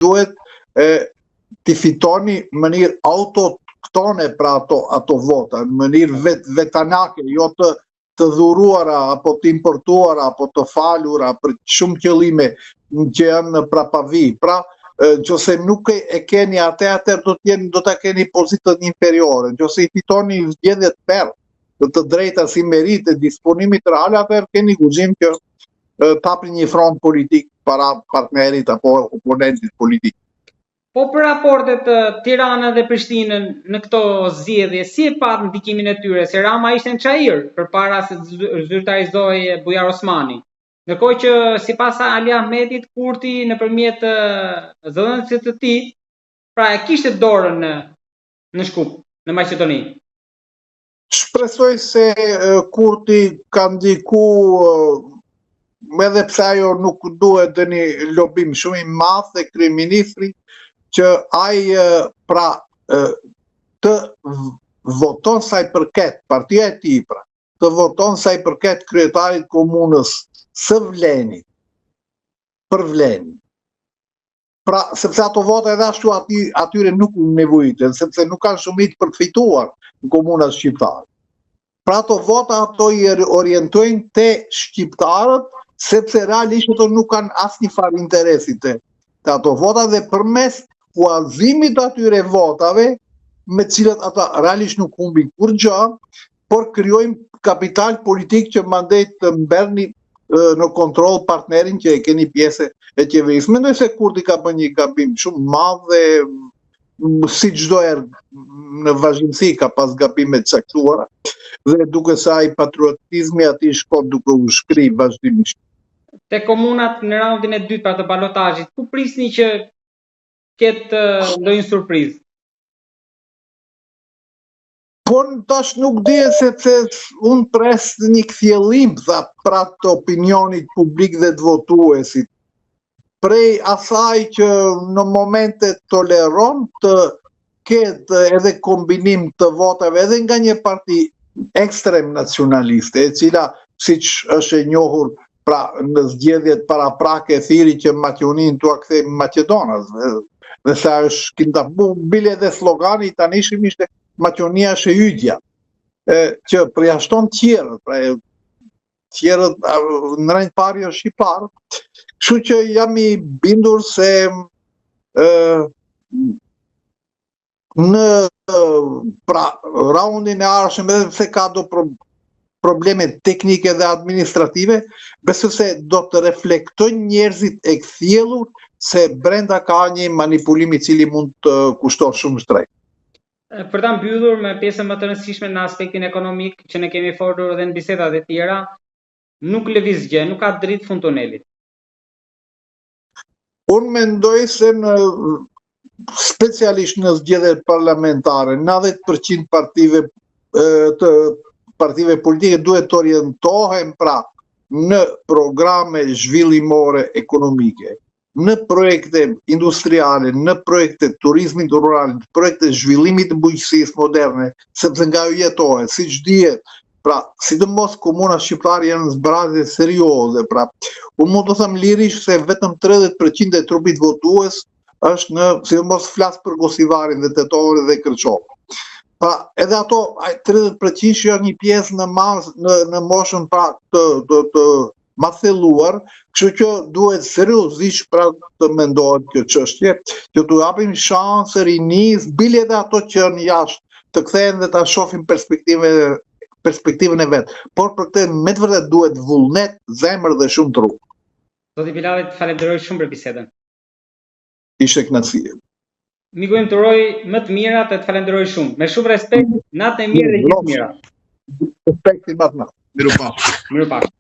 duhet e, t'i fitoni në mënyrë autoktone pra ato ato vota, në mënyrë vet vetanake, jo të të dhuruara apo të importuara apo të falura për shumë qëllime që janë në prapavijë. Pra, në qoftë se nuk e keni atë, atëherë do të jeni do ta keni pozitën inferiore. Në qoftë se i fitoni zgjedhjet fer të të drejta si meritë e disponimit real, atëherë keni guxim që të hapni një front politik para partnerit apo oponentit politik. Po për raportet Tiranën dhe Prishtinën në këto zgjedhje, si e patë ndikimin e tyre, se Rama ishte në Çair përpara se të zyrtarizohej Bujar Osmani. Ndërkohë që sipas Ali Ahmetit, Kurti nëpërmjet zëdhënësit të tij, pra e kishte dorën në në Shkup, në Maqedoni. Shpresoj se Kurti ka ndiku edhe pse ajo nuk duhet dhe një lobim shumë i madh te kryeministri që ai pra të voton sa i përket partia e tij pra të voton sa i përket kryetarit komunës së Vlenit për Vlenin Pra, sepse ato vota edhe ashtu aty, atyre nuk u nevojiten, sepse nuk kanë shumicë për të fituar në komunat shqiptare. Pra ato vota ato i orientojnë te shqiptarët, sepse realisht ato nuk kanë asnjë farë interesi te, te ato vota dhe përmes huazimit të atyre votave, me të cilat ata realisht nuk humbin kurrgjë, por krijojnë kapital politik që mandej të merrni në kontroll partnerin që e keni pjesë e qeverisë. Mendoj se Kurti ka bërë një gabim shumë të madh dhe si çdo herë në vazhdimësi ka pas gabime të caktuara dhe duket se ai patriotizmi aty shkon duke u shkri vazhdimisht. Te komunat në raundin e dytë pra të balotazhit, ku prisni që ketë ndonjë surprizë? Por tash nuk dihet sepse unë pres një kthjellim tha pra të opinionit publik dhe të votuesit. Prej asaj që në momente toleron të ketë edhe kombinim të votave edhe nga një parti ekstrem nacionaliste, e cila siç është e njohur pra në zgjedhjet paraprake thirri që Maqedoninë t'ua kthejmë maqedonasve dhe sa është kinda bile edhe slogani i tanishëm ishte Maqedonia është e ytja e, që përjashton tjerët pra e, tjerët në rend pari është shqiptar kështu që jam i bindur se e, në pra raundin e ardhshëm edhe pse ka do pro, probleme teknike dhe administrative, besoj se do të reflektojnë njerëzit e kthjellur se brenda ka një manipulim i cili mund të kushton shumë shtrenjtë. Për ta mbyllur me pjesën më të rëndësishme në aspektin ekonomik që ne kemi folur edhe në bisedat e tjera, nuk lëviz gjë, nuk ka dritë fund tunelit. Unë mendoj se në specialisht në zgjedhjet parlamentare, 90% partive të partive politike duhet të orientohen pra në programe zhvillimore ekonomike, në projekte industriale, në projekte turizmit rural, në projekte zhvillimit të bujqësisë moderne, sepse nga ajo jetohet, siç dihet, Pra, sidomos komunat shqiptare janë në zbrazje serioze, pra, unë mund të them lirisht se vetëm 30% e trupit votues është në, sidomos flas për Gostivarin dhe Tetovën dhe Kërçovën. Pra, edhe ato 30% që janë një pjesë në mas, në në moshën pra të të të ma thelluar, kështu që duhet seriozisht pra të mendohet kjo çështje, që t'u japim shanse rinisë, bile edhe ato që janë jashtë, të kthehen dhe ta shohin perspektivën perspektivën e vet. Por për këtë me të vërtetë duhet vullnet, zemër dhe shumë tru. Zoti Bilalli, të falenderoj shumë për bisedën. Ishte kënaqësi. Miku im të uroj më të mirat e të falenderoj shumë. Me shumë respekt, natën e mirë dhe gjithë të mirat. Respekti më të madh. Mirupafshim. Mirupafshim.